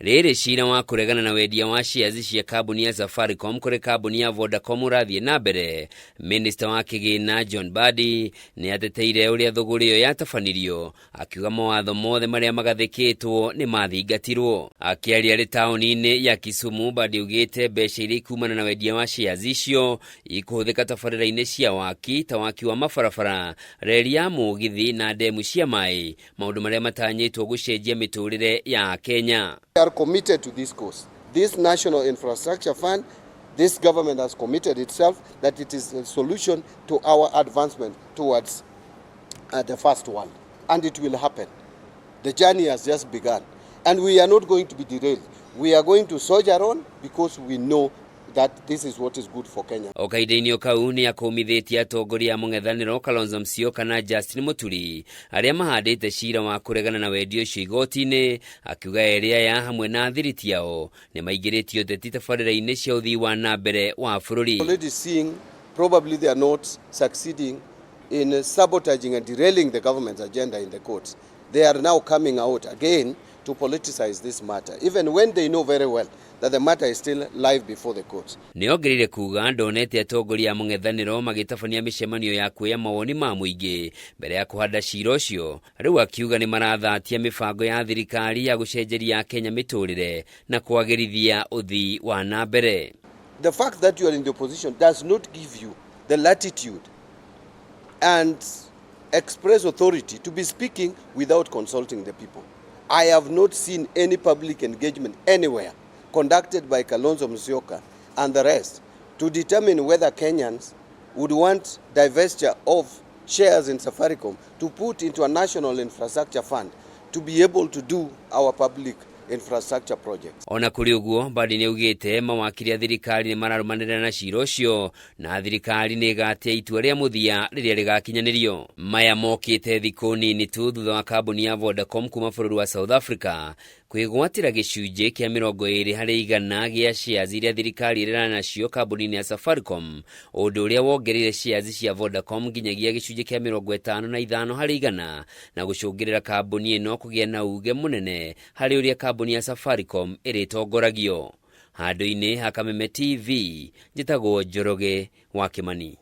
Rĩrĩ cira wa kũregana na wendia wa shares cia kambuni ya Safaricom kũrĩ kambuni ya Vodacom ũrathiĩ na mbere, Minista wa kĩgĩna John Mbadi nĩ ateteire ũrĩa thũgũrĩ ĩyo yatabanirio, akiuga mawatho mothe marĩa magathĩkĩtwo nĩ mathingatirwo. Akĩaria arĩ taũni-inĩ ya Kisumu, Mbadi augĩte mbeca iria ikumana na wendia wa shares icio ikũhũthĩka tabarĩra-inĩ cia waki ta waki wa mabarabara, reri ya mũgithi na ndemu cia maĩ, maũndũ marĩa matanyĩtwo gũcenjia mĩtũrĩre ya Akenya. We are committed to this cause. This National Infrastructure Fund, this government has committed itself that it is a solution to our advancement towards the first world. And it will happen. The journey has just begun. And we are not going to be derailed. We are going to soldier on because we know that this is what is good for Kenya. O kahinda-inĩ o kau nĩ akũmithĩtie atongoria a mũng'ethanĩro Kalonzo Musyoka na Justin Muturi arĩa mahandĩte cira wa kũregana na wendia ũcio igoti-inĩ, akiuga erĩ aya hamwe na athiriti ao nĩ maingĩrĩtie ũteti tabarĩra-inĩ cia ũthii wa na mbere wa bũrũri. Already seeing probably they are not succeeding in sabotaging and derailing the government's agenda in the courts. They are now coming out again to politicize this matter, even when they know very well that the matter is still live before the courts. Nĩ ongereire kuga ndonete atongoria a mũng'ethanĩro magĩtabania mĩcemanio ya kuoya mawoni ma mũingĩ mbere ya kũhanda cira ũcio. Rĩu akiuga nĩ marathatia mĩbango ya thirikari ya gũcenjeria Akenya mĩtũrĩre na kwagĩrithia ũthii wa na mbere. The fact that you are in the opposition does not give you the latitude and express authority to be speaking without consulting the people. I have not seen any public engagement anywhere conducted by Kalonzo Musyoka and the rest to determine whether Kenyans would want divestiture of shares in Safaricom to put into a national infrastructure fund to be able to do our public infrastructure projects. Ona kũrĩ ũguo, Mbadi nĩ augĩte mawakiri a thirikari nĩ mararũmanĩrĩra na cira ũcio na thirikari nĩ ĩgatia itua rĩa mũthia rĩrĩa rĩgakinyanĩrio. Maya mokĩte thikũ nini tu thutha wa kambuni ya Vodacom kuma bũrũri wa South Africa kwĩgwatĩra gĩcunjĩ kĩa 20% gĩa shares iria thirikari ĩrĩ nacio kambuni-inĩ ya Safaricom, ũndũ ũrĩa wongereire shares cia Vodacom nginyagia gĩcunjĩ kĩa 55% na gũcũngĩrĩra kambuni ĩno kũgĩa na uge mũnene harĩ ũrĩa kambuni ya Safaricom ĩrĩtongoragio. Handũ-inĩ ha Kameme TV, njĩtagwo Njoroge wa Kĩmani.